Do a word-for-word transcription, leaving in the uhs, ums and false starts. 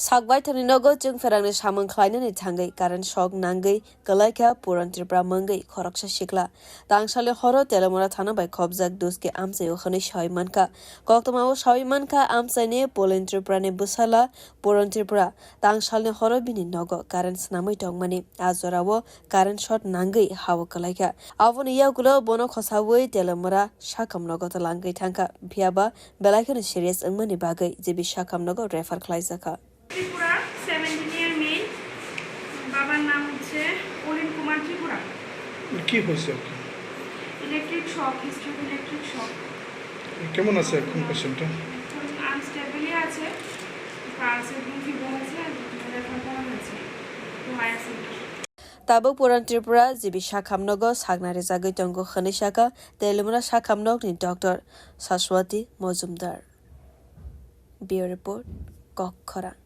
Sakbaithani nogo chwngpherangni samung khlainani thangwi current shock nangwi kwlaikha Puran Tripura mungwi khoroksa sikla. Tangsalni horo Telemura thana bai khopjak Duski amchaio hwnwi sawi mankha. Koktwmao sawi mankha amchaini Puran Tripurani bwsala Puran Tripura. Tangsalni horo bini nogo current swnamwi tongmani. A jorao current short nangwi hao kwlaikha. Aboni yagulo bono khosawi Telemura sakham nogo twlangwi thangkha. Phiyaba belai kheno serious wngmani bagwi G B sakham nogo refer khlaijakha. Tripura, seventeen year male. বাবার নাম হচ্ছে অরিন কুমার ত্রিপুরা। কি হয়েছে আর কি? Electric shock, history of electric shock. কেমন আছে এখন পেশেন্টটা? এখন আনস্টেবলই আছে, পালস এবং ফিভার আছে, আর রেফার করা হয়েছে to higher centre. Tabuk Puran Tripura G B sakham nogo sakna rijagwi tongo hwnwi sakha Telemura sakham nokni doctor Saswati Mojumdar. Bureau Report, Kokkhorang.